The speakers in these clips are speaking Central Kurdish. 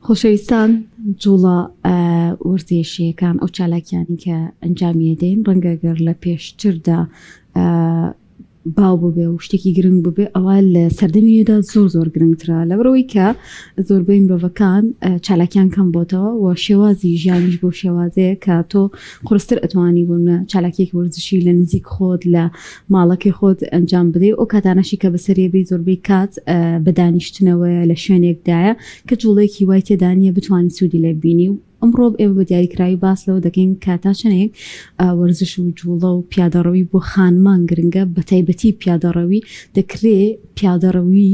خۆشەویستان جوڵە وەرزێشیەکان ئەو چالاکیانی کە ئەنجامی دەین ڕەنگە گەر لە پێشتردا باو ببێ و شتێکی گرنگ ببێ ئەوە لە سەردەمی نوێدا زۆر زۆر گرنگترە لەبەرئەوەی کە زۆربەی مرۆڤەکان چالاکیان کەم بۆتەوە و شێوازی ژیانیش بۆ شێوازەیە کە تۆ قورستر ئەتوانی بوون چالاکیەکی وەرزشی لە نزیک خۆت لە ماڵەکەی خۆت ئەنجام بدەی ئەو کاتانەشی کە بەسەریە بی زۆربەی کات بە دانیشتنەوەیە لە شوێنێکدایە کە جوڵەیەکی وای تێدا نییە بتوانی سوودی لێ ببینی و ئەمڕۆ ئێمە بە دیاریکراوی باس لەوە دەکەین کە تا چەندێک وەرزش و جوڵە و پیادەڕەوی بۆ خانمان گرنگە بە تایبەتی پیادەڕەوی دەکرێ پیادەڕەوی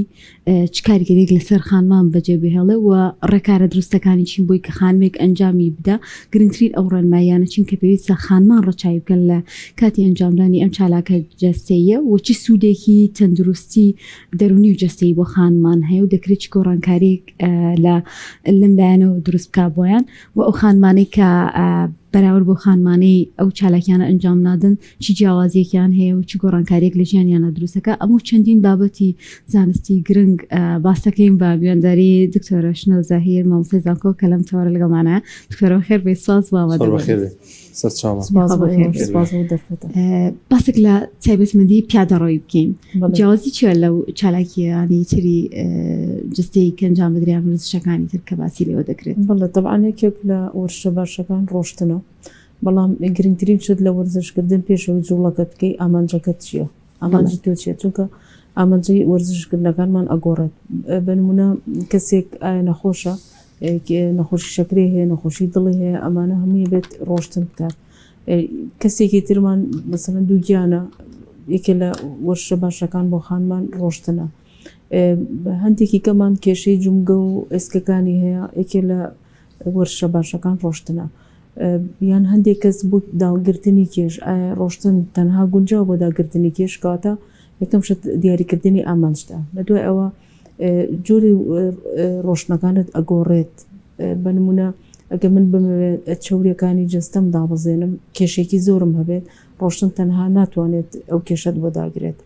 چ کاریگەریەک لەسەر خانمان بەجێ بهێڵێ و ڕێکارە دروستەکانی چین بۆی کە خانمێک ئەنجامی بدا گرنگترین ئەو ڕێنماییانە چین کە پێویستە خانمان ڕەچاوی بکەن لە کاتی ئەنجامدانی ئەم چالاکە جەستەییە و چ سوودێکی تەندروستی دەروونی و جەستەیی بۆ خانمان هەیە و دەکرێت چ گۆڕانکاریەک لە لەم لایەنەوە دروست بکا بۆیان و ئەو خانمانەی کە بەراورد بۆ خانمانەی ئەو چالاکیانە ئەنجام نادەن چ جیاوازیەکیان هەیە و چ گۆڕانکاریەک لە ژیانیانە دروستەکە ئەمە و چەندین بابەتی زانستی گرنگ باس دەکەین بە میوانداری دکتۆرە شنۆ زاهیر مامۆستای زانکۆ کە لەم تەوەرە لەگەڵمانە دکتۆرە بەخێر بێی سپاس بۆ ئامادەبوونت. باسێک لە تایبەتمەندی پیادەڕۆی بکەین جیاوازی چیە لەو چالاکییانەی تری جستەی کە ئەنجام بدرێن وەرزشەکانی تر کە باسی لێوە دەکرێت؟ بەڵێ تەبعەن یەکێک لە وەرزشە باشەکان ڕۆشتنە بەڵام گرنگترین شت لە وەرزشکردن پێش ئەوەی جوڵەکەت بکەی ئامانجەکەت چییە ئامانجی تۆ چییە چونکە ئامانجی وەرزشکردنەکانمان ئەگۆڕێت بە نمونە کەسێک ئایا نەخۆشە نەخۆشی شەکرەی هەیە نەخۆشی دڵی هەیە ئەمانە هەمووی بێت ڕۆشتن بکات کەسێکی ترمان مەسەلەن دووگیانە یەکێ لە وەرشە باشەکان بۆ خانمان ڕۆشتنە هەندێکی کەمان کێشەی جومگە و ئێسکەکانی هەیە یەکێ لە وەرشە باشەکان ڕۆشتنە یان هەندێک کەس بۆ داگرتنی کێش ئایا ڕۆشتن تەنها گونجاو بۆ داگرتنی کێش کەواتە یەکەم شت دیاریکردنی ئامانجدا لە دوای ئەوە جۆری ڕۆشتنەکانت ئەگۆڕێت بە نمونە ئەگەر من بمەوێت چەوریەکانی جەستەم دابەزێنم کێشێکی زۆرم هەبێت ڕۆشتن تەنها ناتوانێت ئەو کێشەت بۆ داگرێت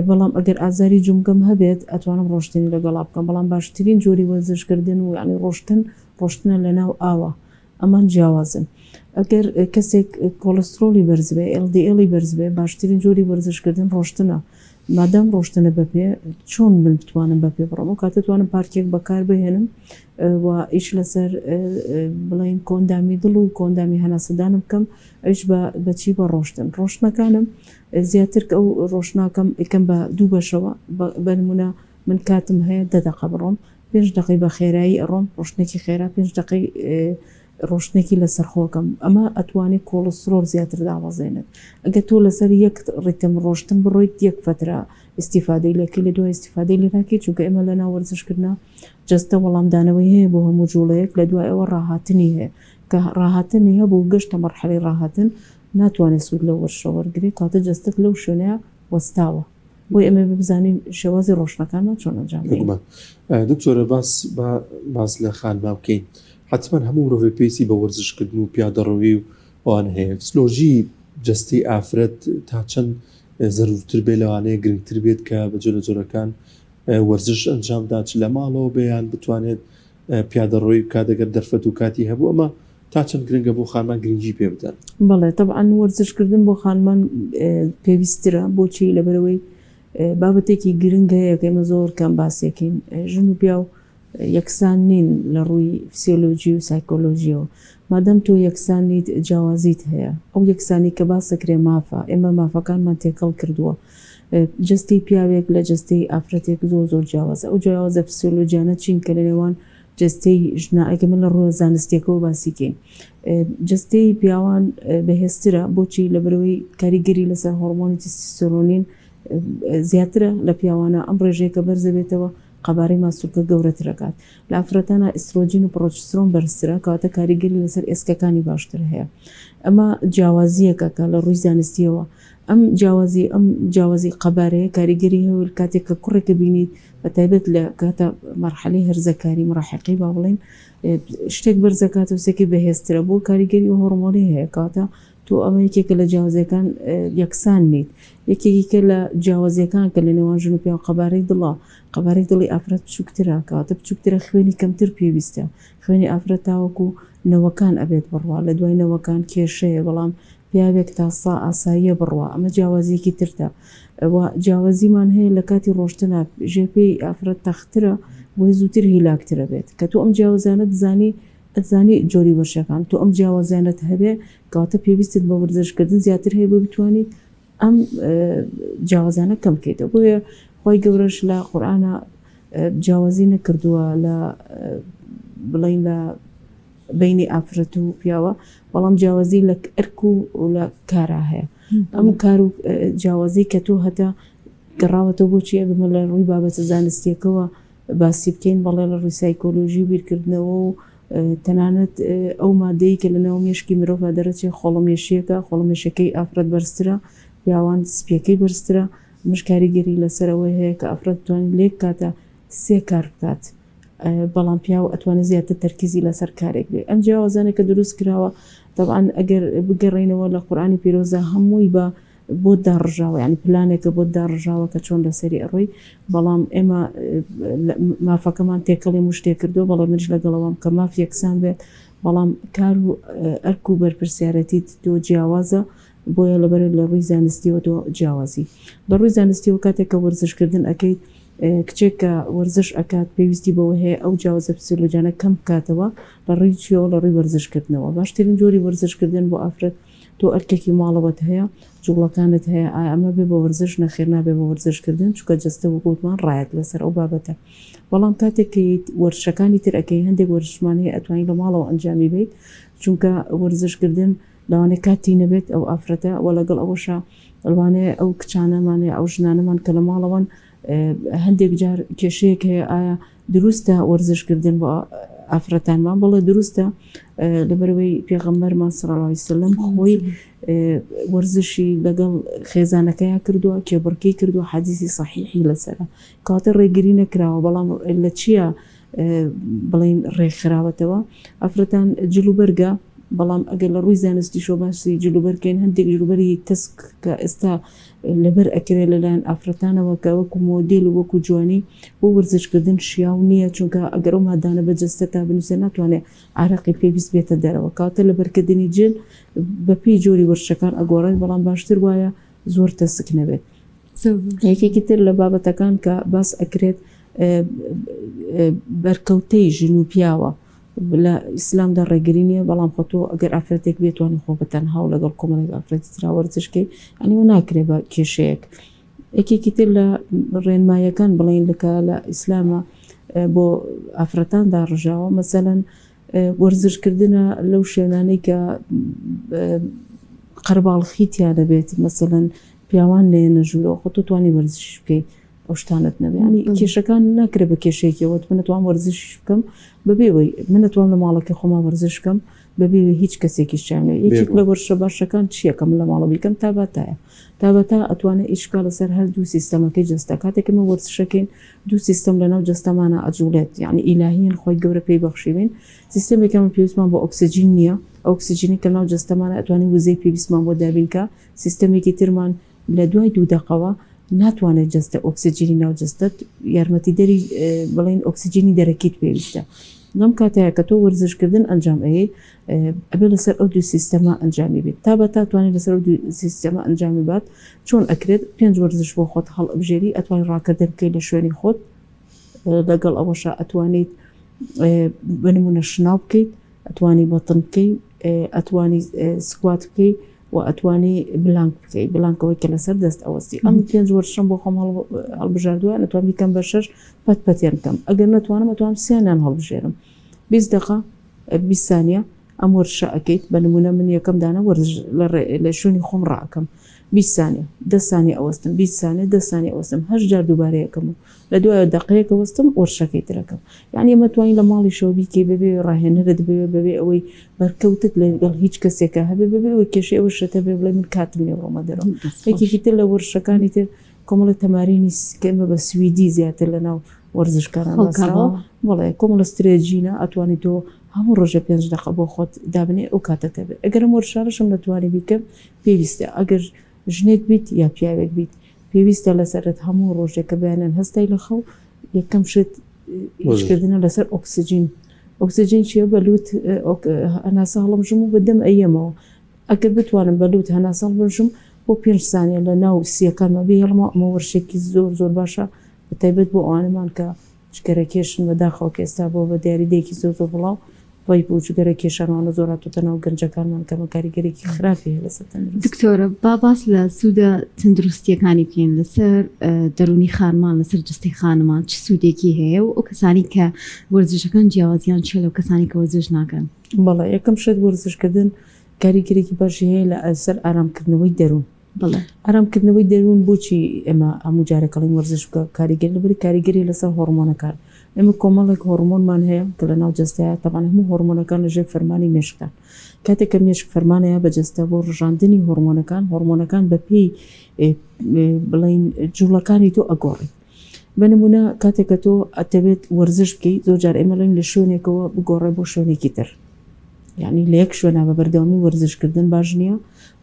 بەڵام ئەگەر ئازاری جومگەم هەبێت ئەتوانم ڕۆشتنی لەگەڵا بکەم بەڵام باشترین جۆری وەرزشکردن و یعنی ڕۆشتن ڕۆشتنە لەناو ئاوە ئەمان جیاوازن. ئەگەر کەسێک کۆڵسترۆڵی بەرز بێ، LDL ی بەرز بێ، باشترین جۆری وەرزشکردن ڕۆشتنە. مادام ڕۆشتنە بە پێ، چۆن من بتوانم بە پێ بڕۆم؟ ئەو کاتە توانم پارکێک بەکار بهێنم و ئیش لەسەر بڵێین کۆئەندامی دڵ و کۆئەندامی هەناسەدانم بکەم، ئەویش بە بە چی؟ بە ڕۆشتن. ڕۆشتنەکانم زیاتر کە ئەو ڕۆشتناکەم ئەیکەم بە دوو بەشەوە، بە نموونە من کاتم هەیە دە دەقە بڕۆم، پێنج دەقەی بە خێرایی ئەڕۆم، ڕۆشتنێکی خێرا، پێنج دەقەی ڕۆشتنێکی لەسەرخۆکەم، ئەمە ئەتوانێت کۆڵسترۆڵ زیاتر دابەزێنێت. ئەگەر تۆ لەسەر یەک ڕیتم ڕۆشتن بڕۆیت یەک فەترە ئیستیفادەی لێکەی لە دوای ئیستیفادەی لێ ناکەی چونکە ئێمە لەناو وەرزشکردنا جەستە وەڵامدانەوەی هەیە بۆ هەموو جوڵەیەک لە دوای ئەوە ڕاهاتنی هەیە کە ڕاهاتنی هەبوو گەشتە مەرحەلەی ڕاهاتن ناتوانێت سوود لەو وەرزشە وەرگرێت کەواتە جەستەت لەو شوێنەیە وەستاوە. بۆیە ئێمە بزانین شێوازی ڕۆشتنەکانمان چۆن ئەنجام بدەین. بێگومان دکتۆرە باس با باس لە خانما بکەین حتمما هەموو مرۆڤێک پێویستی بە وەرزشکردن و پیادەڕەوی و ئەوانە هەیە فسلۆژی جەستەی ئافرەت تا چەند زەرورتر بێ لەوانەیە گرنگتر بێت کە بە جۆرە جۆرەکان وەرزش ئەنجام بدات چ لە ماڵەوە بێ یان بتوانێت پیادەڕۆیی بکات ئەگەر دەرفەت و کاتی هەبوو ئەمە تا چەند گرنگە بۆ خانمان گرنگی پێ بدەن؟ بەڵێ تەبعەن وەرزشکردن بۆ خانمان پێویستترە بۆچی لەبەرئەوەی بابەتێکی گرنگ هەیە کە ئێمە زۆر کەم باسێکین ژن و پیاو یەکسان نین لە ڕووی فسیۆلۆجی و سایکۆلۆژیەوە مادەم تۆ یەکسان نیت جیاوازیت هەیە ئەو یەکسانی کە باس دەکرێ مافە ئێمە مافەکانمان تێکەڵ کردووە جەستەی پیاوێک لە جەستەی ئافرەتێک زۆر زۆر جیاوازە ئەو جیاوازە فسیۆلۆجیانە چین کە لە نێوان جەستەی ژنا ئەگەر من لە ڕووە زانستیەکەوە باسی کەین جەستەی پیاوان بەهێزترە بۆچی لەبەرەوەی کاریگەری لەسەر هۆرمۆنی تستۆستێرۆنین زیاترە لە پیاوانە ئەم ڕێژەیە کە بەرزەبێتەوە قەبارەی ماسولکە گەورەترەکات لە ئافرەتانە ئیسترۆجین و پڕۆجسترۆن بەرزترە کەواتە کاریگەری لەسەر ئێسکەکانی باشتر هەیە ئەمە جیاوازیەکە کە لە ڕووی زانستیەوە ئەم جیاوازی ئەم جیاوازی قەبارەیە کاریگەری هەیە کاتێک کە کوڕێکە بینیت بە تایبەت لە کاتە مەرحەلەی هەرزەکاری مراهقی با بڵێین شتێک بەرزەکات و سێکی بەهێزترە بۆ کاریگەری هۆرمۆنی هەیە کاتە. تۆ ئەمە یەکێکە لە جیاوازیەکان یەکسان نیت. یەکێکی کە لە جیاوازیەکان کە لە نێوان ژن و پیاو قەبارەی دڵە، قەبارەی دڵی ئافرەت بچووکترە، کەواتە بچووکترە خوێنی کەمتر پێویستە، خوێنی ئافرەت تاوەکو نەوەکان ئەبێت بڕوا، لە دوای نەوەکان کێشەیە، بەڵام پیاوێک تا سا ئاساییە بڕوا، ئەمە جیاوازیەکی ترتە و جیاوازیمان هەیە لە کاتی ڕۆشتنا ژێر پێی ئافرەت تەختترە بۆیە زووتر هیلاکترە بێت، کە تۆ ئەم جیاوازیانەت زانی ئەتزانی جۆری وەرشەکان تۆ ئەم جیاوازیانەت هەبێ کەواتە پێویستت بە وەرزش کردن زیاتر هەیە بۆ بتوانیت ئەم جیاوازانە کەم بکەیتەوە بۆیە خۆی گەورەش لە قورئانە جیاوازی نەکردووە لە بڵین لە بینی ئافرەت و پیاوە بەڵام جیاوازی لە ئەرک و لە کارا هەیە ئەم کار و جیاوازی کە تۆ هەتا گەڕاوەتەوە بۆچی ئەبمە لە ڕووی بابەتە زانستیەکەوە باسی بکەین، بەڵێ لە ڕووی سایکۆلۆژی و بیرکردنەوە و تەنانەت ئەو مادەی کە لە ناو مێشکی مرۆڤا دەرەچێ خۆڵەمێشییەکە، خۆڵەمێشەکەی ئافرەت بەرزترە، پیاوان سپییەکەی بەرزترە، ئەمەش کاریگەری لەسەر ئەوەی هەیە کە ئافرەت بتوانێت لە یەک کاتا سێ کار بکات، بەڵام پیاو ئەتوانێت زیاتر تەرکیزی لەسەر کارێک بێ. ئەم جیاوازانە کە دروست کراوە، تەبعەن ئەگەر بگەڕێینەوە لە قورئانی پیرۆزدا هەمووی بە بۆت داڕژاوە یانی پلانێکە بۆت داڕژاوە کە چۆن لەسەری ئەڕۆی بەڵام ئێمە مافەکەمان تێکەڵی هەموو شتێک کردووە بەڵێ منیش لەگەڵەوەم کە ماف یەکسان بێت بەڵام کار و ئەرک و بەرپرسیارەتیت تۆ جیاوازە بۆیە لەبەر لە ڕووی زانستیەوە تۆ جیاوازی لە ڕووی زانستیەوە کاتێک کە وەرزشکردن ئەکەیت کچێک کە وەرزش ئەکات پێویستی بەوە هەیە ئەو جیاوازە فسیۆلۆجیانە کەم بکاتەوە لە ڕووی چیەوە لە ڕووی وەرزشکردنەوە باشترین جۆری وەرزشکردن بۆ ئافرەت تۆ ئەرکێکی ماڵەوەت هەیە، جوڵەکانت هەیە، ئایا ئەمە بێ بە وەرزش؟ نەخێر نابێ بە وەرزش کردن، چونکە جەستە وەک وتمان ڕایەت لەسەر ئەو بابەتە. بەڵام کاتێک کە یەیت وەرزشەکانی تر ئەکەی، هەندێک وەرزشمان هەیە ئەتوانی لە ماڵەوە ئەنجامی بەیت، چونکە وەرزش کردن لەوانەیە کاتی نەبێت ئەو ئافرەتە وە لەگەڵ ئەوەشا لەوانەیە ئەو کچانەمان یا ئەو ژنانەمان کە لە ماڵەوەن هەندێک جار کێشەیەک هەیە ئایا دروستە وەرزش کردن بۆ ئافرەتانمان؟ بەڵێ دروستە لەبەرئەوەی پێغەمبەرمان صلی اللە علیه وسلم خۆی وەرزشی لەگەڵ خێزانەکەیا کردووە کێبڕکێی کردووە حەدیسی صحیحی لەسەرە کەواتە ڕێگری نەکراوە بەڵام لە چییە بڵین ڕێکخراوەتەوە ئافرەتان جلوبەرگە بەڵام ئەگەر لە ڕووی زانستیشەوە باسی جلوبەرگکەین هەندێک جلوبەرگی تەسک کە ئێستا لەبەر ئەکرێ لەلایەن ئافرەتانەوە کە وەکو مۆدێل و وەکو جوانی بۆ وەرزشکردن شیاو نییە چونکە ئەگەر ئەو مادانە بە جەستەتا بنووسێ ناتوانێ عارەقی پێویست بێتە دەرەوە کەواتە لەبەرکردنی جل بەپێی جۆری وەرزشەکان ئەگۆڕێت بەڵام باشتر وایە زۆر تەسک نەبێت. یەکێکی تر لە بابەتەکان کە باس ئەکرێت بەرکەوتەی ژن و پیاوە لە ئیسلامدا ڕێگری نییە بەڵام خۆ تۆ ئەگەر ئافرەتێک بێتوانی خۆ بە تەنها و لەگەڵ کۆمەڵێک ئافرەتی ترا وەرزش کەی یانی وە ناکرێ بە کێشەیەک یەکێکی تر لە ڕێنمایەکان بڵێین لەکە لە ئیسلامە بۆ ئافرەتان داڕژاوە مەسەلەن وەرزشکردنە لەو شوێنانەی کە قەرباڵخی تیا دەبێت مەسەلەن پیاوان نەیەنە ژوورەوە خۆ تۆ توانی وەرزش بکەیت ئەو شتانەت نەبێ ینی کێشەکان ناکرێ بە کێشەیەکەوە من نەتوانم وەرزشیش بکەم بەبێ وەی من نەتوانم لە ماڵەکەی خۆما وەرزش بکەم بەبێ وەی هیچ کەسێکیش چاوم نەبێ یەکێک لە وەرزشە باشەکان چییە کە من لە ماڵەوە بیکەم تاباتایە تاباتا ئەتوانێ ئیش بکا لەسەر هەردوو سیستەمەکەی جەستە کاتێک ئێمە وەرزشەکەین دوو سیستەم لەناو جەستەمانا ئەجوڵێت یعنی ئیلاهیەن خۆی گەورە پێی بەخشیوین سیستەمێکە پێویستمان بۆ ئۆکسجین نییە ئۆکسجینی کە ناو جەستەمانە ئەتوانێت وزەی پێویستمان بۆ دابین کە سیستەمێکی ترمان لە دوای دوو دەقەوە ناتوانێت جەستە ئۆکسجینی ناو جەستەت یارمەتیدەری بڵێین ئۆکسجینی دەرەکیت پێویستە لەم کاتەیە کە تۆ وەرزشکردن ئەنجام ئەیەیت ئەبێ لەسەر ئەو دوو سیستەمە ئەنجامی بیت تا بە تا توانێت لەسەر ئەو دوو سیستەمە ئەنجامی بات چۆن ئەکرێت پێنج وەرزش بۆ خۆت هەڵئەبژێری ئەتوانی ڕاکردن بکەیت لە شوێنی خۆت لەگەڵ ئەوەشا ئەتوانیت بە نمونە شناو بکەیت ئەتوانی بەتن بکەی ئەتوانی squat بکەی و ئەتوانی plank بکەی plank ئەوەی کە لەسەر دەست ئەوەستی ئەم پێنج وەرزشم بۆ خۆم هەڵبژاردووە نەتوان بیکەم بە شەش پەت پەتێن بکەم ئەگەر نەتوانم ئەتوانم سیانیان هەڵبژێرم 20 دقە 20 سانیە ئەم وەرزشە ئەکەیت بە نمونە من یەکەم دانە وەرزش لە شوێنی خۆم ڕائەکەم 20 سانیە دە سانیە ئەوەستم 20 سانیە دە سانیە ئەوەستم هەشت جار دووبارە یەکەم و لە دوایەوە دەقەیەک ئەوەستم وەرزشەکەی تر ئەکەم یانی ئەمە توانی لە ماڵیشەوە بیکەی بەبێ ڕاهێنەرت بوێ بەبێ ئەوەی بەرکەوتت لەگەڵ هیچ کەسێکا هەبێ بەبێ ئەوەی کێشەی ئەوە شتە بێ بڵێ من کاتم نییە بڕۆمە دەرەوە یەکێکی تر لە وەرزشەکانی تر کۆمەڵی تەمارینی کە ئێمە بە سویدی زیاتر لەناو وەرزشکاران ناسراوە. بەڵێ کۆمەڵە stretching ە ئەتوانی تۆ هەموو ڕۆژێ پێنج دەقە بۆ خۆت دابنێ ئەو کاتەت هەبێ. ئەگەر ئەم وەرزشانەشم نەتوانی بیکەم پێویستە ئەگەر ژنێک بیت یا پیاوێک بیت پێویستە لەسەرت هەموو ڕۆژێک کە بەیانیان هەستای لە خەو یەکەم شت ئیشکردنە لەسەر ئۆکسجین. ئۆکسجین چییە؟ بە لوت هەناسە هەڵمژم و بە دەم ئەیەمەوە. ئەگەر بتوانم بە لوت هەناسە هەڵبمژم بۆ پێنج سانیە لە ناو سییەکانما بیهێڵمەوە ئەمە وەرشێکی زۆر زۆر باشە بە تایبەت بۆ ئەوانەمان کە جگەرە کێشن بەداخەوە کە ئێستا بووە بە دیاریدەیەکی زۆر زۆر بڵاو vape و جگەرە کێشان وانە زۆر هاتۆتە ناو گەنجەکانمان کە ئەمە کاریگەرێکی خراپی هەیە لەسەر تەندروستی. دکتۆرە با باس لە سوودە تەندروستیەکانی بکەین لەسەر دەروونی خانمان لەسەر جەستەی خانمان چ سوودێکی هەیە و ئەو کەسانی کە وەرزشەکەن جیاوازیان چیە لەو کەسانی کە وەرزش ناکەن؟ بەڵێ یەکەم شت وەرزشکردن کاریگەرێکی باشی هەیە لە سەر ئارامکردنەوەی دەروون. بەڵێ. ئارامکردنەوەی دەروون بۆچی ئێمە هەموو جارێک ئەڵێین وەرزش بکە کاریگەری لەبەری کاریگەری لەسەر هۆڕمۆنەکان ئێمە کۆمەڵێک هۆڕمۆنمان هەیە کە لە ناو جەستەیە تەبعەن هەموو هۆڕمۆنەکان لە ژێر فەرمانی مێشکدان کاتێک کە مێشک فەرمانەیە بە جەستە بۆ ڕژاندنی هۆڕمۆنەکان هۆڕمۆنەکان بە پێی بڵێین جوڵەکانی تۆ ئەگۆڕێت بە نمونە کاتێک کە تۆ ئەتەوێت وەرزش بکەیت زۆر جار ئێمە ڵێن لە شوێنێکەوە بگۆڕێ بۆ شوێنێکی تر یعنی لە یەک شوێنا بە بەردەوامی وەرزشکردن باش نییە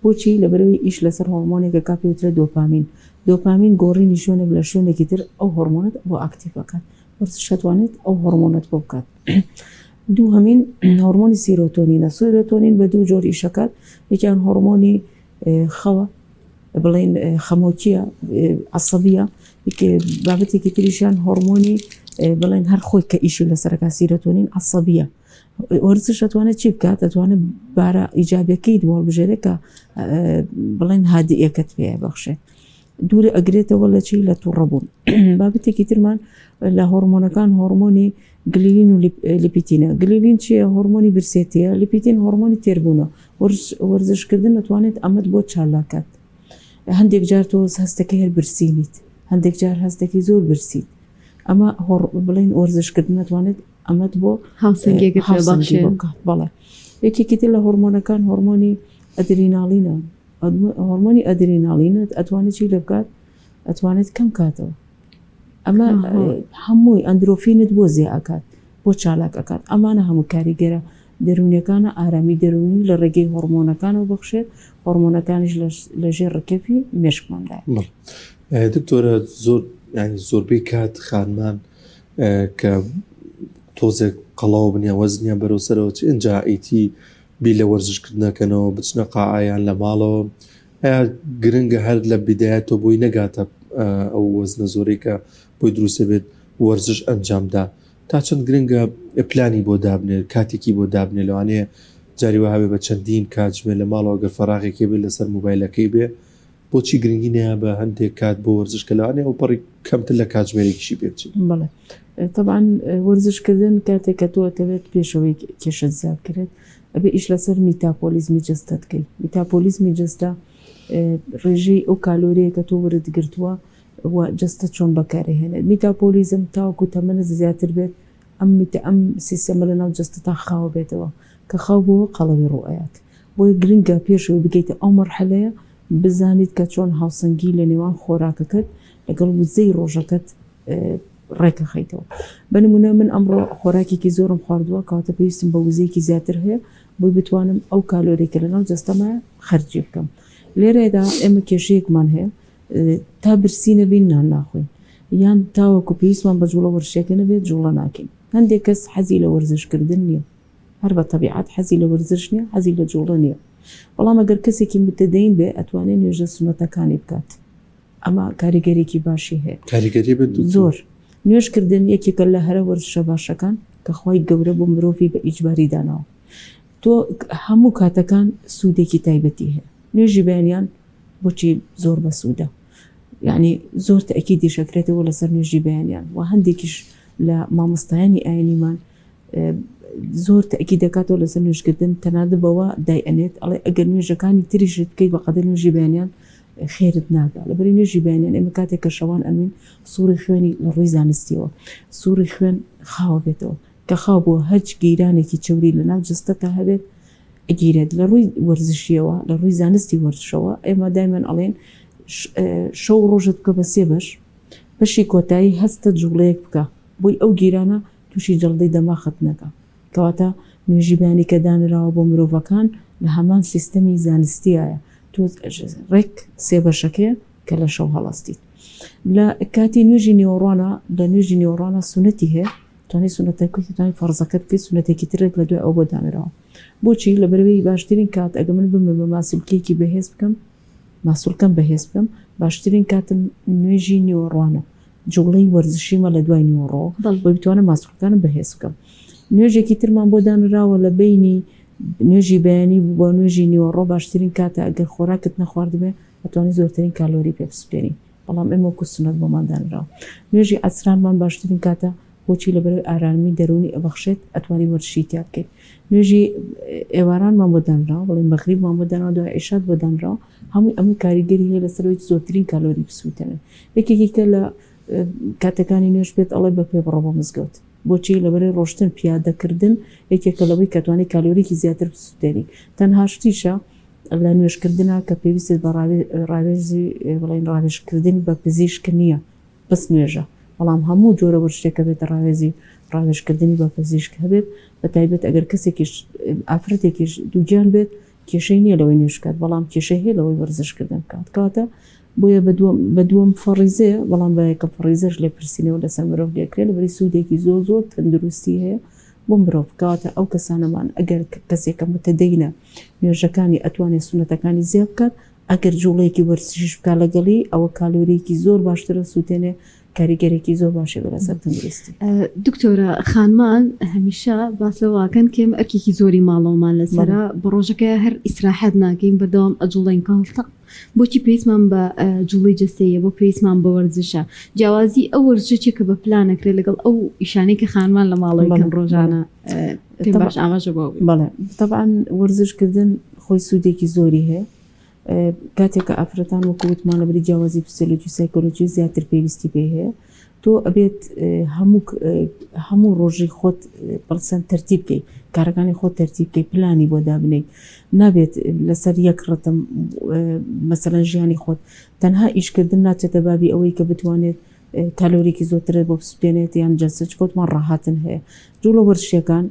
بۆچی لەبەرەوەی ئیش لەسەر هۆرمۆنێکە کا پێوترە دۆپامین دۆپامین گۆڕینی شوێنێک لە شوێنێکی تر ئەو هۆرمۆنت بۆ active ئەکات وەرزش ئەتوانێت ئەو هۆرمۆنت بۆ بکات دووهەمین هۆرمۆنی سیرۆتۆنینە سیرۆتۆنین بە دوو جۆر ئیشەکات یەکیان هۆرمۆنی خەوە بڵێن خەمۆکیە عسەبیە بابەتێکی تریشیان هۆرمۆنی بڵێن هەر خۆی کە ئیشی لەسەرەکە سیرۆتۆنین عسەبیە وەرزش ئەتوانێت چی بکات ئەتوانێت بارە ئیجابەکەیت بۆ هەڵبژێرێت کە بڵێن هادیەکەت پێ بەخشێت دوورە ئەگرێتەوە لە چی لە تووڕەبوون بابەتێکی ترمان لە هۆرمۆنەکان هۆرمۆنی گلیلین و لیپیتینە گلیلین چییە هۆرمۆنی برسێتیە لیپیتین هۆرمۆنی تێربوونە وەرزشکردن دەتوانێت ئەمەت بۆ چالاکات هەندێک جار تۆ هەستەکەی هەر برسینیت هەندێک جار هەستەکەی زۆر برسیت ئەمە هۆڕ بڵێن وەرزشکردن دەتوانێت ئەمەت بۆ هاوسەنگیەکەت پێ بەخشێ بکات بەڵێ یەکێکی تر لە هۆرمۆنەکان هۆرمۆنی ئەدریناڵینە هۆرمۆنی ئەدریناڵینت ئەتوانێت چی لێ بکات ئەتوانێت کەم کاتەوە ئەمە هەمووی ئەندرۆفینت بۆ زێ ئەکات بۆ چالاک ئەکات ئەمانە هەموو کاریگەرە دەروونیەکانە ئارامی دەروونی لە ڕێگەی هۆرمۆنەکانەوە بەخشێت هۆرمۆنەکانیش لە ژێر ڕکێفی مێشکماندایە. دکتۆرە زۆر یانی زۆربەی کات خانمان کە تۆزێک قەڵەو بن یان وەزنیان بەرەو سەرەوە چ ئینجا ئیتی بیر لە وەرزشکردنەکەنەوە بچنە قاعە یان لە ماڵەوە ئایا گرنگە هەر لە بیدایەتەوە بۆی نەگاتە ئەو وەزنە زۆرەی کە بۆی دروستە بێت وەرزش ئەنجامدا تا چەند گرنگە پلانی بۆ دابنێت کاتێکی بۆ دابنێ لەوانەیە جاری وە هەبێ بە چەندین کاتژمێر لە ماڵەوە گەر فەراغێکی بێت لەسەر مۆبایلەکەی بێ بۆچی گرنگی نەیا بە هەندێک کات بۆ وەرزش کە لەوانەیە ئەوپەڕی کەمتر لە کاتژمێرێکیشی پێ بچێت؟ بەڵێ تەبعەن وەرزشکردن کاتێک کە تۆ ئەتەوێت پێشەوەی کێشت زیاد بکرێت ئەبێ ئیش لەسەر میتاپۆلیزمی جەستەت بکەی میتاپۆلیزمی جەستە ڕێژەی ئەو کالۆریە کە تۆ وەرت گرتووە و جەستە چۆن بەکارهێنێت میتاپۆلیزم تاوەکو تەمەنت زیاتر بێت ئەم میتە ئەم سیستەمە لەناو جەستەتا خاو بێتەوە کە خاو بۆوە قەڵەوی ڕوو ئەیات بۆیە گرنگە پێش ئەوەی بگەیتە ئەو مەرحەلەیە بزانیت کە چۆن هاوسەنگی لە نێوان خۆراکەکەت لەگەڵ وزەی ڕۆژەکەت ڕێکەخەیتەوە بە نمونە من ئەمڕۆ خۆراکێکی زۆرم خواردووە کەواتە پێویستم بە وزەیەکی زیاتر هەیە بۆی بتوانم ئەو کالۆری کە لەناو جەستەمایە خەرجی بکەم لێرەدا ئێمە کێشەیەکمان هەیە تا برسی نەبین نان ناخۆین یان تاوەکو پێویستمان بە جوڵە وەرزشیەکە نەبێت جوڵە ناکەین هەندێک کەس حەزی لە وەرزشکردن نییە هەر بە تەبیعەت حەزی لە وەرزش نییە حەزی لە جوڵە نییە بەڵام ئەگەر کەسێکی متدەین بێ ئەتوانێت نوێژە سوننەتەکانی بکات ئەمە کاریگەریکی باشی هەیە کاریگەری بێت زۆر نوێژکردن یەکێکە لە هەرە وەرزشە باشەکان کە خوای گەورە بۆ مرۆڤی بە ئیجباری داناوە تۆ هەموو کاتەکان سوودێکی تایبەتی هەیە نوێژی بەیانیان بۆچی زۆر بەسوودە یعنی زۆر تەئکیدیش ئەکرێتەوە لەسەر نوێژی بەیانیان و هەندێکیش لە مامۆستایانی ئاینیمان زۆر تەئکید دەکاتەوە لەسەر نوێژکردن تەنانەت بەوە دای ئەنێت ئەڵێ ئەگەر نوێژەکانی تریشت بکەیت بە قەدەر نوێژی بەیانیان خێرت ناگا لەبەری نوێژی بەیانیان ئێمە کاتێک کە شەوان ئەنوین سوڕی خوێنی لە ڕووی زانستیەوە سوڕی خوێن خاوە بێتەوە کە خاو بووە هەرچ گیرانێکی چەوری لەناو جەستەتا هەبێت ئەگیرێت لە ڕووی وەرزشیەوە لە ڕووی زانستی وەرزشەوە ئێمە دایمەن ئەڵێن شەو ڕۆژت بکە بە سێ بەش بەشی کۆتایی هەستە جوڵەیەک بکە. بۆی ئەو گیرانە تووشی جەڵدەی دەماخت نەکا. کەواتە نوێژی بەیانی کە دانراوە بۆ مرۆڤەکان لە هەمان سیستەمی زانستیایە تۆ ڕێک سێ بەشەکەیە کە لە شەو هەڵەستیت. لە کاتی نوێژی نیوەڕۆانە لە نوێژی نیوەڕۆانە سونەتی هەیە توانی سونەتەکە بکەیت توانی فەرزەکەت بکەیت سونەتێکی ترت لە دوای ئەو بۆ دانراوە. بۆچی؟ لەبەرئەوەی باشترین کات ئەگەر من بمەوێ ماسولکەیەکی بەهێز بکەم ماسولکەم بەهێز بکەم باشترین کاتم نوێژی نیوەڕوانە جوڵەی وەرزشیمە لە دوای نیوەڕۆ بۆی بتوانم ماسولکانم بەهێز بکەم نوێژێکی ترمان بۆ دانراوە لە بینی نوێژی بەیانی بۆ نوێژی نیوەڕۆ باشترین کاتە ئەگەر خۆراکت نەخواردبێ ئەتوانی زۆرترین کالۆری پێ بسوتێنی بەڵام ئێمە وەکو سوننەت بۆمان دانراوە نوێژی عەسرانمان باشترین کاتە بۆچی لەبەرئەوەی ئارامی دەروونی ئەبەخشێت ئەتوانی وەرزشی تیا بکەیت نوێژی ئێوارانمان بۆ دانراوە بڵێ مەغریبمان بۆ دانراوە دوای عیشات بۆ دانراوە هەمووی ئەمە کاریگەری هەیە لەسەر ئەوەی زۆرترین کالۆری بسووتێنن یەکێکی کە لە کاتەکانی نوێژ پێت ئەڵێ بە پێ بڕۆ بۆ مزگەوت بۆچی لەبەرەی ڕۆشتن پیادەکردن یەکێکە لەوەی کە توانی کالۆریکی زیاتر بسووتێنی تەنها شتیشە لە نوێژکردنا کە پێویستت بە ڕاوێژی بڵێن ڕاوێژکردن بە پزیشک نییە بەس نوێژە بەڵام هەموو جۆرە وەرزشێک کە بێتە ڕاوێزی ڕاوێژکردنی بە پزیشک هەبێت بە تایبەت ئەگەر کەسێکیش ئافرەتێکیش دووگیان بێت کێشەی نییە لەوەی نوێژ بکات بەڵام کێشەی هەیە لەوەی وەرزشکردن بکات کەواتە بۆیە بە دووەم بە دووەم فەڕیزەیە بەڵام بە یەکەم فەڕیزەش لێپرسینەوە لەسەر مرۆڤ لێکرێت لەبەری سوودێکی زۆر زۆر تەندروستی هەیە بۆ مرۆڤ کەواتە ئەو کەسانەمان ئەگەر کەسێکە متەدەینە نوێژەکانی ئەتوانێت سونەتەکانی زیاد بکات ئەگەر جوڵەیەکی وەرزشیش بکات لەگەڵی ئەوە کالۆریەکی زۆر باشتر ئەسوتێنێ کاریگەرێکی زۆر باشی بێ لەسەر تەندروستی. دکتۆرە خانمان هەمیشە باس لەوە ئەکەن کە ئێمە ئەرکێکی زۆری ماڵەوەمان لەسەرە بە ڕۆژەکە هەر ئیسراحەت ناکەین بەردەوام ئەجوڵێین کە بۆچی پێویستمان بە جوڵەی جەستەییە بۆ پێویستمان بە وەرزشە جیاوازی ئەو وەرزشە چیە کە بە پلان ئەکرێت لەگەڵ ئەو ئیشانەی کە خانمان لە ماڵەوەی کەن ڕۆژانە پێم باش ئاماژە بۆ بەڵێ تەبعەن وەرزش کردن خۆی سوودێکی زۆری هەیە کاتێک کە ئافرەتان وەکو وتمان لەبری جیاوازی فسیۆلۆجی و سایکۆلۆجی زیاتر پێویستی پێ هەیە تۆ ئەبێت هەموو هەموو ڕۆژی خۆت بڵسەن تەرتیب بکەیت کارەکانی خۆت تەرتیب بکەیت پلانی بۆ دابنیت نابێت لەسەر یەک ڕتم مەسەلەن ژیانی خۆت تەنها ئیشکردن ناچێتە بابی ئەوەی کە بتوانێت کالۆریکی زۆرترت بۆ بسوتێنێت یان جەستە چونکە وتمان ڕاهاتن هەیە جوڵە وەرزشیەکان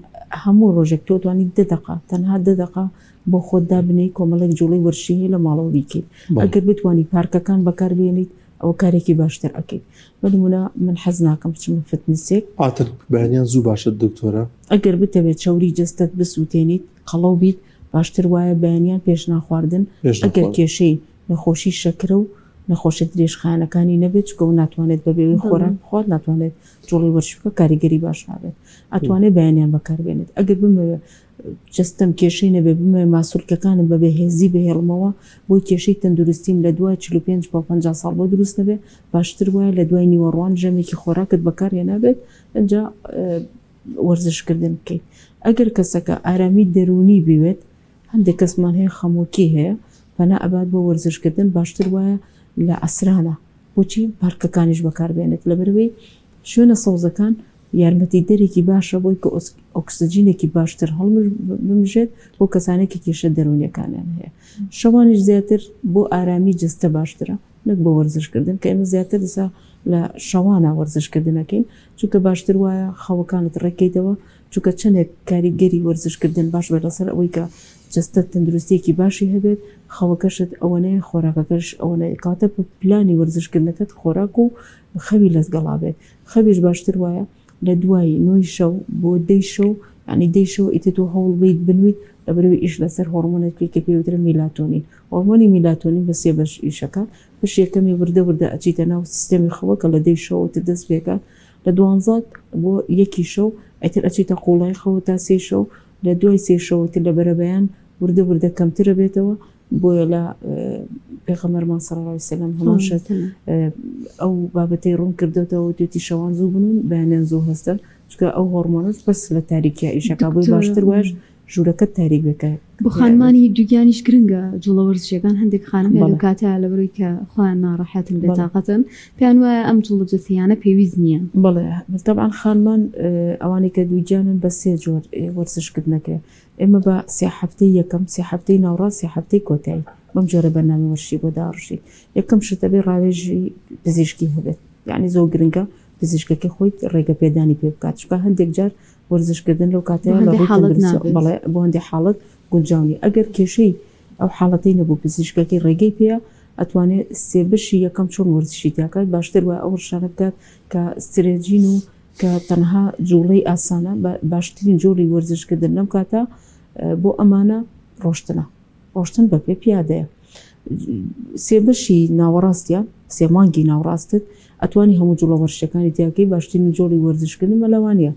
هەموو ڕۆژێک تۆ توانی دە دەقە تەنها دە دەقە بۆ خۆت دابنێی کۆمەڵێک جوڵەی وەرزشی هەیە لە ماڵەوە بیکەیت ئەگەر بتوانی پارکەکان بەکاربێنیت ئەوە کارێکی باشتر ئەکەیت بە نمونە من حەز ناکەم بچمە فتنسێک. عاتر بەیانیان زوو باشە دکتۆرە؟ ئەگەر بتەوێت چەوری جەستەت بسوتێنیت قەڵەو بیت باشتر وایە بەیانیان پێش نان خواردن ئەگەر کێشەی نەخۆشی شەکرە و نەخۆشیە درێژخایەنەکانی نەبێت چونکە ئەو ناتوانێت بەبێ ئەوەی خۆراک بخوات ناتوانێت جوڵەی وەرزشی بکات کاریگەری باش نابێت ئەتوانێت بەیانیان بەکاربێنێت ئەگەر بمەوێت جەستەم کێشەی نەبێت بمەوێت ماسولکەکانم بە بەهێزی بهێڵمەوە بۆی کێشەی تەندروستیم لە دوای 45 بۆ 50 ساڵ بۆ دروست نەبێت باشتر وایە لە دوای نیوەڕوان ژەمێکی خۆراکت بەکارهێنابێت ئەجا وەرزشکردن بکەیت ئەگەر کەسەکە ئارامی دەروونی بوێت هەندێک کەسمان هەیە خەمۆکی هەیە پەنا ئەبات بۆ وەرزشکردن باشتر وایە لە عەسرانە بۆچی پارکەکانیش بەکاربێنێت لەبەرئەوەی شوێنە سەوزەکان یارمەتیدەرێکی باشە بۆی کە ئۆکسجینێکی باشتر هەڵبمژێت بۆ کەسانێک کە کێشە دەروونیەکانیان هەیە شەوانیش زیاتر بۆ ئارامی جەستە باشترە نەک بۆ وەرزشکردن کە ئێمە زیاتر ئێستا لە شەوانە وەرزشکردنەکەین چونکە باشتر وایە خەوەکانت ڕێککەیتەوە چونکە چەندێک کاریگەری وەرزشکردن باش بێت لەسەر ئەوەی کە جەستەت تەندروستیەکی باشی هەبێت خەوەکەشت ئەوەنەیە خۆراکەکەش ئەوەنەیە کەواتە پلانی وەرزشکردنەکەت خۆراک و خەوی لەگەڵا بێت خەویش باشتر وایە لە دوای نۆی شەو بۆ دەی شەو یانی دەی شەو ئیتر تۆ هەوڵ بەیت بنویت لەبەرئەوەی ئیش لەسەر هۆڕمۆنێک بکەیت کە پێی وترێت میلاتۆنین هۆڕمۆنی میلاتۆنین بە سێ بەش ئیشەکات بەشی یەکەمی وردە وردە ئەچیتە ناو سیستەمی خەوە کە لە دەی شەوەوە تر دەست پێکات لە دوانزە بۆ یەکی شەو ئیتر ئەچیتە قوڵای خەوە تا سێی شەو لە دوای سێی شەوە تر لە بەرەبەیان وردە وردە کەمتر ئەبێتەوە بۆیە لە پێغەمبەرمان صلی اللە علیه وسلم هەمان شت ئەو بابەتەی ڕوون کردۆتەوە وتویەتی شەوان زوو بنوون بەیانیان زوو هەستن چونکە ئەو هۆڕمۆنەش بەس لە تاریکیا ئیشەکا بۆیە باشتر وایە ژوورەکەت تاریک بێ کە بۆ خانمانی دووگیانیش گرنگە جوڵە وەرزشیەکان هەندێک خانم هەیە لەو کاتە لەبەرەوەی کە خۆیان ناڕەحەتن بێتاقەتن پێیان وایە ئەم جوڵە جەستەییانە پێویست نییە. بەڵێ تەبعەن خانمان ئەوانەی کە دووگیانن بە سێ جۆر وەرزشکردنەکەی ئێمە بە سێ هەفتەی یەکەم، سێ هەفتەی ناوڕاست، سێ هەفتەی کۆتایی بەم جۆرە بەرنامەی وەرزشی بۆ داڕشین. یەکەم شت ئەبێ ڕاوێژی پزیشکی هەبێت. یانی زۆر گرنگە. پزیشکەکەی خۆی ڕێگە پێدانی پێ بکات چونکە هەندێک جار وەرزشکردن لەو کاتەیە لە ڕووی تەندروستیەوە بەڵێ بۆ هەندێک حاڵەت گونجاو نییە ئەگەر کێشەی ئەو حاڵەتەی نەبوو پزیشکەکەی ڕێگەی پێیە ئەتوانێت سێ بەشی یەکەم چۆن وەرزشی تیاکات باشتر وایە ئەو وەرزشانە بکات کە stretching و کە تەنها جوڵەی ئاسانە باشترین جۆری وەرزشکردن لەم کاتە بۆ ئەمانە ڕۆشتنە ڕۆشتن بە پێ پیادەیە سێ بەشی ناوەڕاستیان سێ مانگی ناوڕاستت ئەتوانی هەموو جوڵە وەرزشەکانی تیاکەی باشترین جۆری وەرزشکردن مەلەوانیە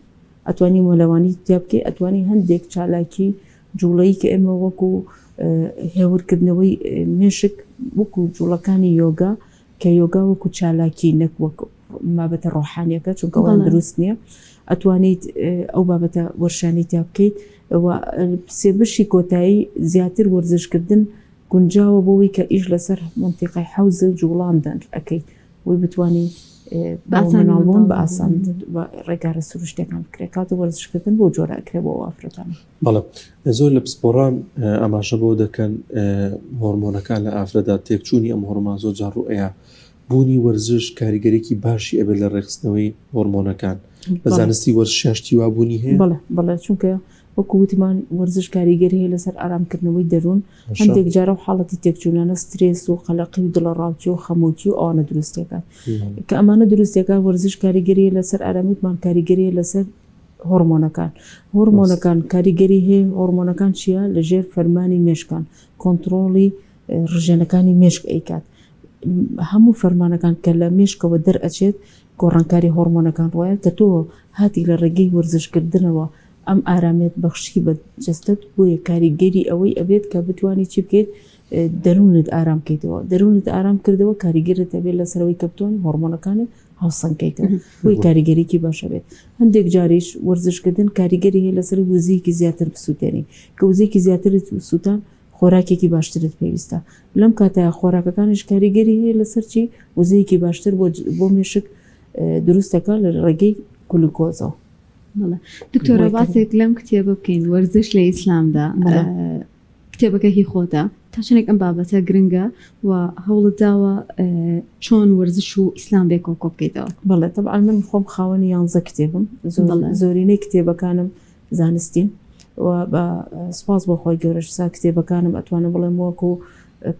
ئەتوانی مەلەوانی تیا بکەی ئەتوانی هەندێک چالاکی جوڵەی کە ئێمە وەکو هێورکردنەوەی مێشک وەکو جوڵەکانی یۆگا کە یۆگا وەکو چالاکی نەک وەک بابەتە ڕۆحانیەکە چونکە ئەوان دروست نییە ئەتوانیت ئەو بابەتە وەرشانی تیا بکەیت سێ بەشی کۆتایی زیاتر وەرزشکردن گونجاوە بۆ وەی کە ئیش لەسەر مەنتیقەی حەوز جوڵاندن ئەکەیت بۆی بتوانی مناڵبوون بە ئاسان ڕێگارە سروشتەکان بکرێت کات وەرزشکردن بۆ جۆرە ئەکرێ بۆ ئافرەتان. بەڵێ زۆر لە پسپۆڕان ئاماژە بەوە دەکەن هۆرمۆنەکان لە ئافرەتدا تێکچوونی ئەم هۆرمان زۆر جار ڕووئەیا بوونی وەرزش کاریگەرێکی باشی ئەبێت لە ڕێکخستنەوەی هۆرمۆنەکان لە زانستی وەرزشیا شتی وا بوونی هەیە؟ بەڵێ بەڵێ چونکە وەکو وتمان وەرزش کاریگەری هەیە لەسەر ئارامکردنەوەی دەروون هەندێک جار ئەو حاڵەتی تێکچوونانە سترێس و قەلەقی و دڵەڕاوکێ و خەمۆکی و ئەوانە دروست دەکات کە ئەمانە دروست دەکات وەرزش کاریگەری هەیە لەسەر ئارامی وتمان کاریگەری هەیە لەسەر هۆرمۆنەکان هۆرمۆنەکان کاریگەری هەیە هۆرمۆنەکان چییە لەژێر فەرمانی مێشکان کۆنتڕۆڵی ڕژێنەکانی مێشک ئەیکات هەموو فەرمانەکان کە لە مێشکەوە دەرئەچێت گۆڕانکاری هۆرمۆنەکان ڕوایە کە تۆ هاتی لە ڕێگەی وەرزشکردنەوە ئەم ئارامیەت بەخشی بە جەستەت بۆیە کاریگەری ئەوەی ئەبێت کە بتوانی چی بکەیت دەروونت ئارام کەیتەوە دەروونت ئارام کردەوە کاریگەرت ئەبێت لەسەرەوەی کە بتوانی هۆرمۆنەکانت هاوسەنگ کەیتەوە بۆیە کاریگەریی باش ئەبێت هەندێک جاریش وەرزشکردن کاریگەری هەیە لەسەر وزەیەکی زیاتر بسووتێنی کە وزەیەکی زیاترت سووتان خۆراکێکی باشترت پێویستە لەم کاتەیا خۆراکەکانیش کاریگەری هەیە لەسەر چی وزەیەکی باشتر بۆ بۆ مێشک دروست دەکات لە ڕێگەی گلوکۆزەوە. بەڵێ دکتۆرە باسێک لەم کتێبە بکەین وەرزش لە ئیسلامدا کتێبەکە هی خۆتە تا چەندێک ئەم بابەتە گرنگە و هەوڵت داوە چۆن وەرزش و ئیسلام بێکەوە کۆ بکەیتەوە؟ بەڵێ تەبعەن من خۆم خاوەنی یانزە کتێبم زۆرینەی کتێبەکانم زانستین و بە سوپاس بۆ خۆی گەورەش سا کتێبەکانم ئەتوانم بڵێم وەکو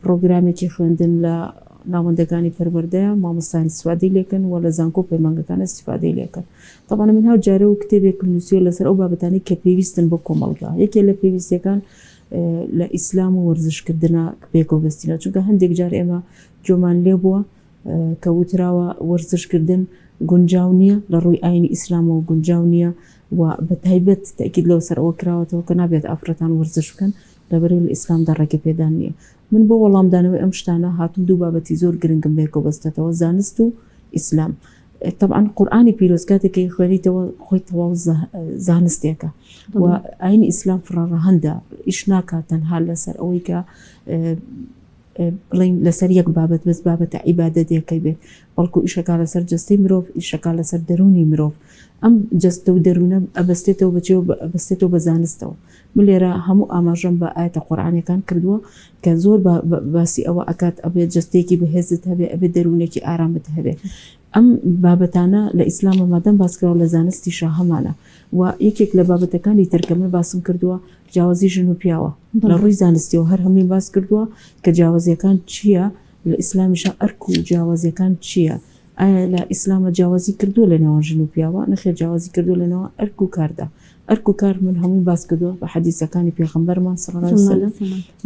پرۆگرامێکی خوێندن لە ناوەندەکانی پەروەردەیە مامۆستایان استفادەی لێکەن و لە زانکۆ و پەیمانگەکان استفادەی لێکەن تەبعەن من هەر جارە و کتێبێکم نووسیوە لەسەر ئەو بابەتانەی کە پێویستن بۆ کۆمەڵگا یەکێ لە پێویستیەکان لە ئیسلام و وەرزشکردنە پێکەوە بەستینەوە چونکە هەندێک جار ئێمە گوێمان لێ بووە کە وتراوە وەرزشکردن گونجاو نییە لە ڕووی ئاینی ئیسلامەوە گونجاو نییە و بە تایبەت تەئکید لەوە سەر ئەوە کراوەتەوە کە نابێت ئافرەتان وەرزش بکەن لەبەرئەوەی لە ئیسلامدا ڕێگە پێدان نییە من بۆ وەڵامدانەوەی ئەم شتانە هاتووم دوو بابەتی زۆر گرنگم بەیەکەوە بەستەتەوە زانست و ئیسلام تەبعەن قورئانی پیرۆز کاتێک کە خوێنیتەوە خۆی تەواو زانستێکە و ئاینی ئیسلام فڕەڕەهەندە ئیش ناکات تەنها لەسەر ئەوەی کە بڵین لەسەر یەک بابەت بەس بابەتە عیبادەتێکەی بێت بەڵکو ئیشەکە لەسەر جەستەی مرۆڤ ئیشەکە لەسەر دەروونی مرۆڤ ئەم جەستە و دەروونە ئەبەستێتەوە بەچێ ئەبەستێتەوە بە زانستەوە من لێرە هەموو ئاماژەم بە ئایەتە قورئانیەکان کردووە کە زۆر باسی ئەوە ئەکات ئەبێ جەستەیەکی بەهێزت هەبێ ئەبێ دەروونێکی ئارامت هەبێ ئەم بابەتانە لە ئیسلامە مادەم باسکراوە لە زانستیشا هەمانە و یەکێک لە بابەتەکانی تر کە من باسم کردووە جیاوازی ژن و پیاوە لە ڕووی زانستیەوە هەر هەموویم باس کردووە کە جیاوازیەکان چییە لە ئیسلامیشا ئەرک و جیاوازیەکان چییە ئایا لە ئیسلامە جیاوازی کردووە لە نێوان ژن و پیاوە؟ نەخێر جیاوازی کردووە لە نێوان ئەرک و کاردا. ئەرک و کار من هەموویم باس کردووە بە حەدیسەکانی پێغەمبەرمان صلی اللە علیە وسلم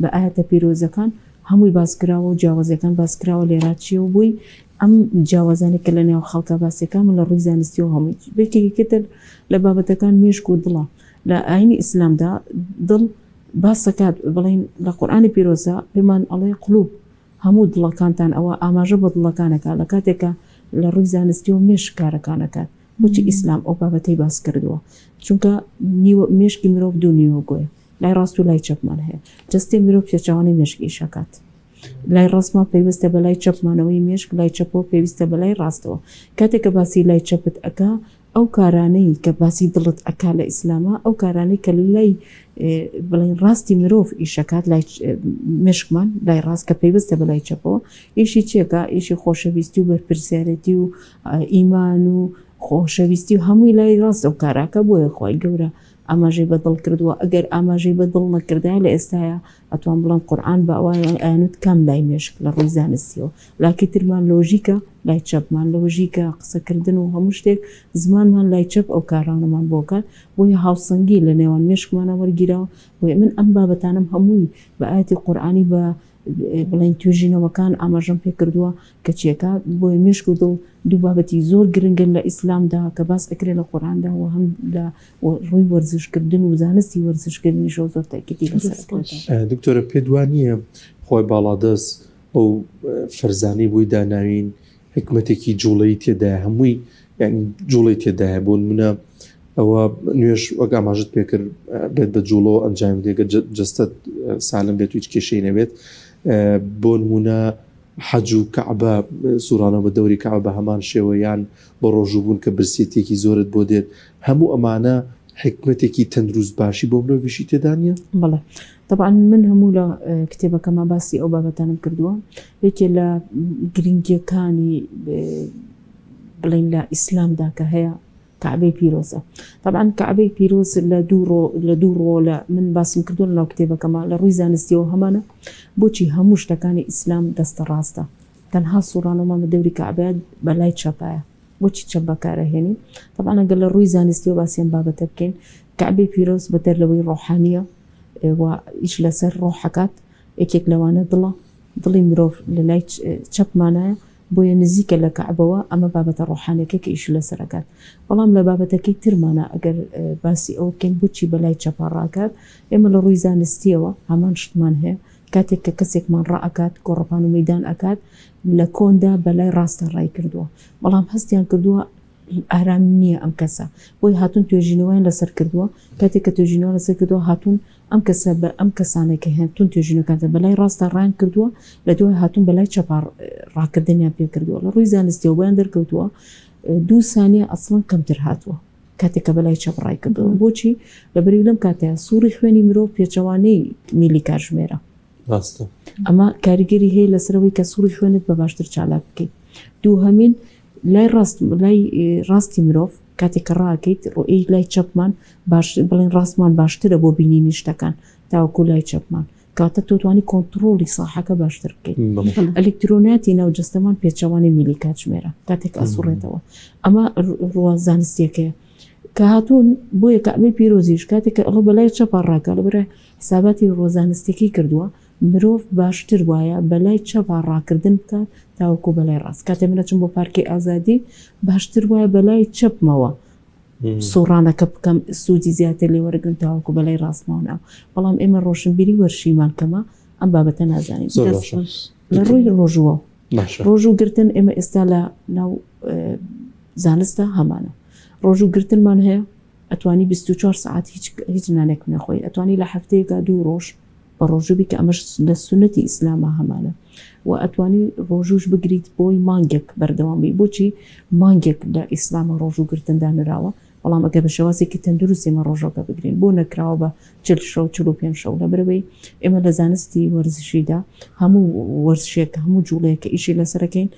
بە ئایەتە پیرۆزەکان هەمووی باس کراوە و جیاوازیەکان باس کراوە لێرا چییە و بۆی ئەم جیاوازانەی کە لە نێو خەڵکا باسیەکان من لە ڕووی زانستیەوە هەمووی یەکێکی تر لە بابەتەکان مێشک و دڵە لە ئاینی ئیسلامدا دڵ باس دەکات بڵێین لە قورئانی پیرۆزا پێمان ئەڵێ قلوب هەموو دڵەکانتان ئەوە ئاماژە بە دڵەکان ئەکات لە کاتێکا لە ڕووی زانستیەوە مێشک کارەکان ئەکات بۆچی ئیسلام ئەو بابەتەی باس کردووە چونکە نیوە مێشکی مرۆڤ دوو نیوە گۆیە لای ڕاست و لای چەپمان هەیە جەستەی مرۆڤ پێچەوانەی مێشک ئیش ئەکات لای ڕاستمان پەیوەستە بە لای چەپمانەوەی مێشک لای چەپەوە پێویستە بە لای ڕاستەوە کاتێک کە باسی لای چەپت ئەکا ئەو کارانەی کە باسی دڵت ئەکا لە ئیسلاما ئەو کارانەی کە لای بڵێن ڕاستی مرۆڤ ئیشەکات لای مشکمان لای ڕاست کە پەیوەستە بە لای چەپەوە ئیشی چێکە ئیشی خۆشەویستی و بەرپرسیارەتی و ئیمان و خۆشەویستی و هەمووی لای ڕاست ئەو کاراکە بۆیە خوای گەورە ئاماژەی بە دڵ کردووە ئەگەر ئاماژەی بە دڵ نەکردایە لە ئێستایا ئەتوان بڵێم قورئان بە ئەوە ئەیانوت کام لای مێشک لە ڕووی زانستیەوە لاکی ترمان لۆژیکە لای چەپمان لۆژیکە قسەکردن و هەموو شتێک زمانمان لای چەپ ئەو کارانەمان بۆ کات بۆیە هاوسەنگی لە نێوان مێشکمانە وەرگیراوە بۆیە من ئەم بابەتانەم هەمووی بە ئایەتی قورئانی بە بڵێین توێژینەوەکان ئاماژەم پێکردووە کە چیەکە بۆیە مێشک و دڵ دوو بابەتی زۆر گرنگن لە ئیسلامدا کە باس ئەکرێ لە قورئاندا و هەم لە ڕووی وەرزشکردن و زانستی وەرزشکردنیشەوە زۆر تەئکیدی لەسەر ئەکرێتەوە. دکتۆرە پێت وا نییە خوای باڵادەست ئەو فەرزانەی بۆی داناوین حیکمەتێکی جوڵەی تێدایە هەمووی یانی جوڵەی تێدایە بۆ نمونە ئەوە نوێژ وەک ئاماژت پێکرد بێت بە جوڵەوە ئەنجام بدەیت گەر جەستەت سالم بێت و هیچ کێشەی نەبێت بۆ نمونە حەج و کەعبە سوڕانەوە بە دەوری کەعبە بە هەمان شێوە یان بە ڕۆژوو بوون کە برسێتیەکی زۆرت بۆ دێت هەموو ئەمانە حیکمەتێکی تەندروست باشی بۆ مرۆڤیشی تێدا نییە؟ بەڵێ تەبعەن من هەموو لە کتێبەکەما باسی ئەو بابەتانەم کردووە یەکێ لە گرنگیەکانی بڵین لە ئیسلامدا کە هەیە کەعبەی پیرۆزە تەبعەن کەعبەی پیرۆز لە دوو ڕۆ لە دوو ڕۆ لە من باسم کردووە لەناو کتێبەکەما لە ڕووی زانستیەوە هەمانە بۆچی هەموو شتەکانی ئیسلام دەستە ڕاستە تەنها سوڕانەوەمان بە دەوری کەعبەیە بە لای چەپایە بۆچی چەپ بەکارەهێنین تەبعەن ئەگەر لە ڕووی زانستیەوە باسی ئەم بابەتە بکەین کەعبەی پیرۆز بەدەر لەوەی ڕۆحانیە و ئیش لەسەر ڕۆحەکات یەکێک لەوانە دڵە دڵی مرۆڤ لە لای چەپمانایە بۆیە نزیکە لە کەعبەوە ئەمە بابەتە ڕۆحانیەکەی کە ئیشی لەسەر ئەکات بەڵام لە بابەتەکەی ترمانە ئەگەر باسی ئەوە بکەین بۆچی بەلای چەپا ڕاکات ئێمە لە ڕووی زانستیەوە هەمان شتمان هەیە کاتێک کە کەسێکمان ڕائەکات گۆڕەپان و مەیدان ئەکات لە کۆندا بەلای ڕاستە ڕای کردووە بەڵام هەستیان کردووە ئارام نییە ئەم کەسە بۆی هاتون توێژینەوەیان لەسەر کردووە کاتێک کە توێژینەوە لەسەر کردووە هاتون ئەم کەسە بە ئەم کەسانەی کە هاتون توێژینەوەکان بەلای ڕاستە ڕایان کردووە لە دوای هاتون بەلای چەپا ڕاکردنیان پێ کردووە لە ڕووی زانستیەوە بۆیان دەرکەوتووە دوو سانیە ئەسڵەن کەمتر هاتووە کاتێک کە بەلای چەپ ڕای کردووە بۆچی لەبەرئەوەی لەم کاتەیە سوڕی خوێنی مرۆڤ پێچەوانەی میلی کاتژمێرە ڕاستە. ئەمە کاریگەری هەیە لەسەر ئەوەی کە سوڕی خوێنت بە باشتر چالاک بکەیت. دووهەمین لای ڕاست لای ڕاستی مرۆڤ کاتێک کە ڕاکەیت ڕوئیەی لای چەپمان باش بڵێن ڕاستمان باشترە بۆ بینینی شتەکان تاوەکو لای چەپمان کەواتە تۆ توانی کۆنتڕۆڵی ساحەکە باشتر بکەیت. ئەلکترۆناتی ناو جەستەمان پێچەوانەی میلی کاتژمێرە کاتێک ئەسوڕێتەوە ئەمە ڕووە زانستیەکەیە کە هاتوون بۆیە کەعبەی پیرۆزیش کاتێک کە ئەڵێ بەلای چەپا ڕاکە لەبەرە حساباتی ڕووە زانستیەکەی کردووە مرۆڤ باشتر وایە بەلای چەپا ڕاکردن بکات تاوەکو بەلای ڕاست کاتێ من ئەچم بۆ پارکی ئازادی باشتر وایە بەلای چەپمەوە سوڕانەکە بکەم سوودی زیاتر لێ وەرگرم تاوەکو بەلای ڕاستمەوە نا بەڵام ئێمە ڕۆشنبیری وەرشیمان کەمە ئەم بابەتە نازانین زۆر باشە لە ڕووی ڕۆژووە باشە ڕۆژوو گرتن ئێمە ئێستا لە ناو زانستە هەمانە ڕۆژوو گرتنمان هەیە ئەتوانی 24 سەعات هیچ هیچ نانێک نەخۆی ئەتوانی لە هەفتەیەکا دوو ڕۆژ بە ڕۆژوو بی کە ئەمەش لە سوننەتی ئیسلاما هەمانە و ئەتوانی ڕۆژووش بگریت بۆی مانگێک بەردەوام بی بۆچی مانگێک لە ئیسلاما ڕۆژوو گرتن دانراوە بەڵام ئەگەر بە شێوازێکی تەندروست ئێمە ڕۆژەکە بگرین بۆ نەکراوە بە 40 شەو 45 شەو لەبەرئەوەی ئێمە لە زانستی وەرزشیدا هەموو وەرزشێک هەموو جوڵەیەک کە ئیشی لەسەرەکەین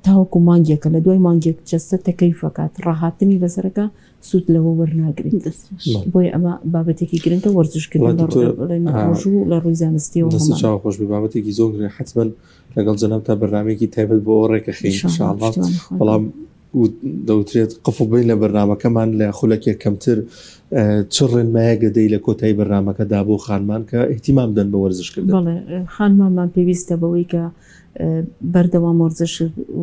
تاوەکو مانگێکە لە دوای مانگێک جەستە تەکەیفەکات ڕاهاتنی لەسەرەکە سوود لەوە وەرناگریت بۆیە ئەمە بابەتێکی گرنگە وەرزشکردن ڕۆژوو لە ڕووی زانستیەوە دەست و چاو خۆش بێ بابەتێکی زۆر گرنگ حتمما لەگەڵ جەنابتا بەرنامەیەکی تایبەت بۆ ئەوە ڕێکەخەین ان شاء الله بەڵام دەوترێت قفڵ بین لە بەرنامەکەمان لە خولەکێک کەمتر چ ڕێنمایەک دەدەی لە کۆتایی بەرنامەکەدا بۆ خانمان کە ئیهتیمام بدەن بە وەرزشکردن؟ بەڵێ خانمانمان پێویستە بەوەی کە بەردەوام وەرزش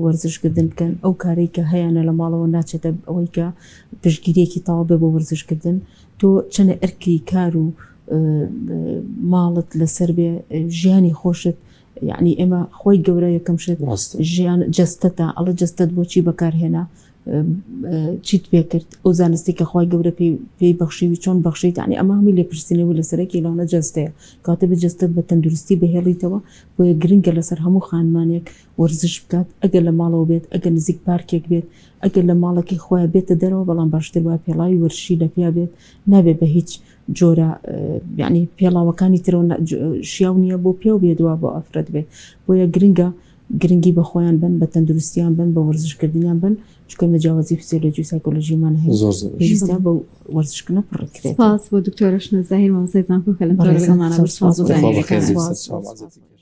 وەرزشکردن بکەن ئەو کارەی کە هەیانە لە ماڵەوە ناچێتە ئەوەی کە پشتگیریەکی تەواو بێ بۆ وەرزشکردن تۆ چەنە ئەرکی کار و ماڵت لەسەر بێ ژیانی خۆشت یعنی ئێمە خۆی گەورە یەکەم شت ژیان جەستەتە ئەڵە جەستەت بۆچی بەکارهێنا چیت پێ کرد ئەو زانستی کە خوای گەورە پێی پێی بەخشیوی چۆن بەخشیت یانی ئەمە هەمووی لێپرسینەوەی لەسەرەکی لەوانە جەستەیە کەواتە بێ جەستەت بە تەندروستی بهێڵیتەوە بۆیە گرنگە لەسەر هەموو خانمانێک وەرزش بکات ئەگەر لە ماڵەوە بێت ئەگەر نزیک پارکێک بێت ئەگەر لە ماڵەکەی خۆیان بێتە دەرەوە بەڵام باشتر وایە پێڵاوی وەرزشی لە پیا بێت نابێ بە هیچ جۆرە یعنی پێڵاوەکانی ترەوە شیاو نییە بۆ پیاو بێت وا بۆ ئافرەت بێت بۆیە گرنگە. گرنگی بە خۆیان بن بە تەندروستیان بن بە وەرزشکردنیان بن چونکە ئێمە جیاوازی فیزیۆلۆجی و سایکۆلۆژیمان هەیە زۆر زۆر پێویستە بە وەرزشکردنە پڕکرێت سپاس بۆ دکتۆرە شنە زاهیر مامۆستای زانکۆ کە لەم تۆڕە بەڕێزم لەگەڵمانە زۆر بوو. سپاس سپاس بۆ بۆ خوا زانیاریەکانت. بەخێر سپاس سەرچاو سپاس. عزەتی.